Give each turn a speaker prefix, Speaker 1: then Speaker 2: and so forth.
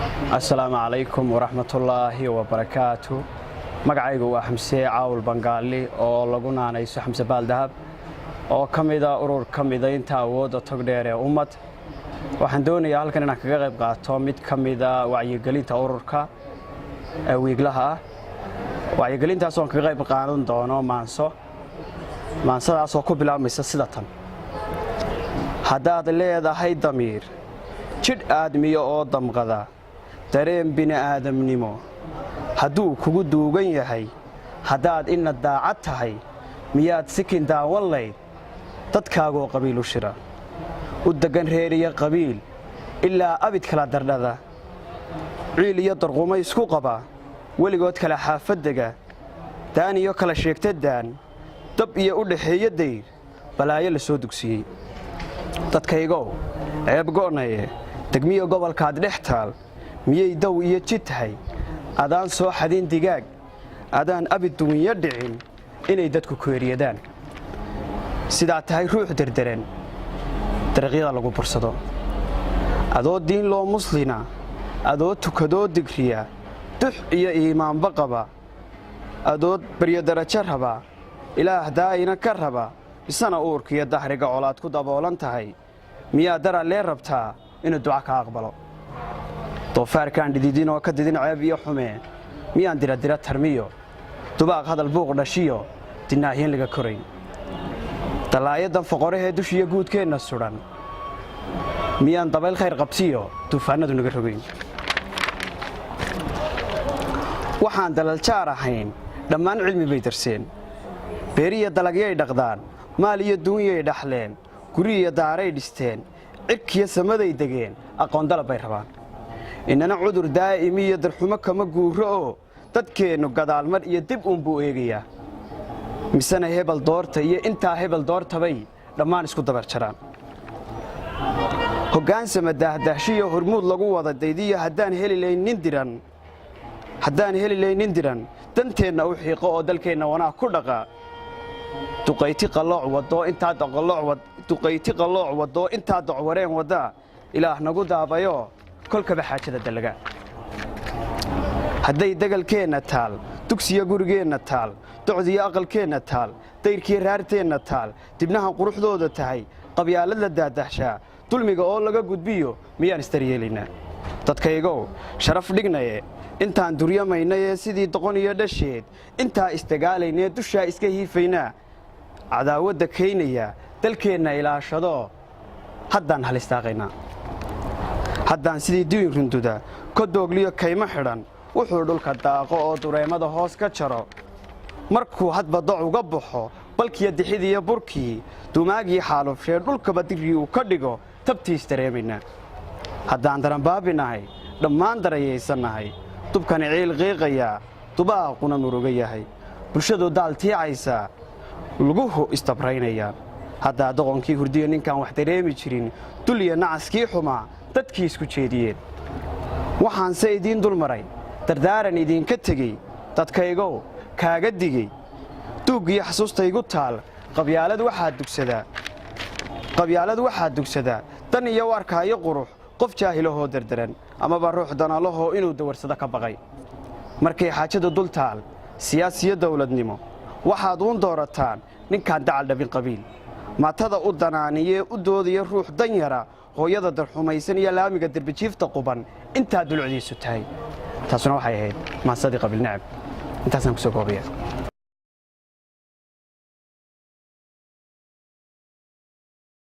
Speaker 1: Asalaamu calaykum waraxmatullaahi wabarakaatu. Magacaygu waa Xamse Caawul Bangaali oo lagu naanayso Xamse Baaldahab, oo ka mida urur ka midaynta awoodda Togdheer ee Ummad. Waxaan doonayaa halkan inaan kaga qayb qaato mid ka mida wacyigelinta ururka ee wiiglaha ah. Wacyigelintaas oon kaga qayb qaadan doono maanso, maansadaasoo ku bilaabmaysa sida tan: Haddaad leedahay damiir, jidh aadmiyo oo damqada, dareen bini'aadamnimo hadduu kugu duugan yahay, haddaad ina daacad tahay, miyaad sikin daawan layd dadkaagoo qabiil u shira, u deggan reer iyo qabiil, ilaa abid kala dardhada, ciil iyo darqumo isku qaba, weligood kala xaafaddega, daan iyo kala sheegta daan, dab iyo u dhaxeeyo dayr, balaayo la soo dugsiyey? Dadkaygow, ceeb go'naye, degmiyo gobolkaad dhex taal miyay dow iyo jid tahay, adaan soo xadin digaag, adaan abid duunyo dhicin, inay dadku kueriyadaan? Sidaa tahay ruux derderen dariiqyada lagu bursado, adoo diin loo muslina, adoo tukadoo digriya, dux iyo iimaanba qaba, adoo baryo darajo raba, Ilaah daa'ina ka raba, misana uurkiiyo dahriga colaad ku daboolan tahay, miyaa dara lee rabtaa inuu duca ka aqbalo? Doofaarkaan dhididin oo ka didin ceeb iyo xumee, miyaan diradira tarmiyo dubaaq hadal buuq dhashiyo dinaahyan laga korayn? Dallaayadan foqorahee dushiyo guudkeenna sudhan, miyaan dabayl khayr qabsiyo duufaannadu naga rogayn? Waxaan dalaljaar ahayn dhammaan cilmi bay darseen, beeriyo dalagyay dhaqdaan, maal iyo duunyay dhaxleen, guri iyo daaray dhisteen, cirkiyo samaday degeen, aqoon dalab bay rabaan. Inana cudur daa'imi iyo darxumo kama guuro oo dadkeennu gadaalmar iyo dib uunbuu eegayaa. Misena hebel doorta iyo intaa hebel doortabay dhammaan isku dabar jaraan. Hoggaansama daahdahshiyo hormuud lagu wada daydiyo, haddaan heli laynin diran danteenna u xiiqo oo dalkeenna wanaag ku dhaqa, duqayti qallooc wadoo intaa docwareen waddaa, Ilaah nagu daabayo kolkaba xaajada dallaga. Hadday degalkeenna taal, dugsiyo gurigeenna taal, docdiyo aqalkeenna taal, dayrkiyo raarteenna taal, dibnaha quruxdooda tahay qabyaalad la daadahshaa, dulmiga oo laga gudbiyo, miyaan isdaryeelaynaa? Dadkaygow, sharaf dhignaye, intaan duryamaynayee sidii doqon iyo dhasheed intaa isdagaalaynee dushaa iska hiifaynaa, cadaawadda kaynaya dalkeenna ilaashadoo haddaan halistaaqaynaa. Haddaan sidii diin runduda ka doogliyo kaymo xidhan, wuxuu dhulka daaqo oo dureemada hoos ka jaro, markuu hadba doc uga baxo balkiyo dixidiiyo burkii dumaagii xaalufshee dhulkaba dirii uu ka dhigo, tabtiis dareemaynaa. Haddaan daranbaabinahay, dhammaan darayaysannahay, dubkani ciil qiiqayaa, dubaaquna muruga yahay, bulshadu daal tiicaysaa, luguhu istabraynayaan, haddaa doqonkii hurdiyo ninkaan wax dareemi jirin, dul iyo nacaskii xumaa dadkii isku jeediyeen. Waxaanse idiin dulmaray, dardaaran idiinka tegey, dadkaygow kaaga digey, duuggiyo xasuustaygu taal: qabyaalad waxaa dugsadaa dan iyo u arkaayo qurux qof jaahilahoo derderan, amaba ruux danalahoo inuu dawarsado ka baqay. Markay xaajadu dul taal siyaasiyo dawladnimo, waxaad uun doorataan ninkaan dacal dhabin qabiil, maatada u danaaniyee u doodaya, ruux dan yara, hooyada darxumaysan iyo laamiga derbijiifta quban intaa dulucdiisu tahay. Taasuna waxay ahayd maansadii qabiil nacab. Intaasaan kusoo koobaya.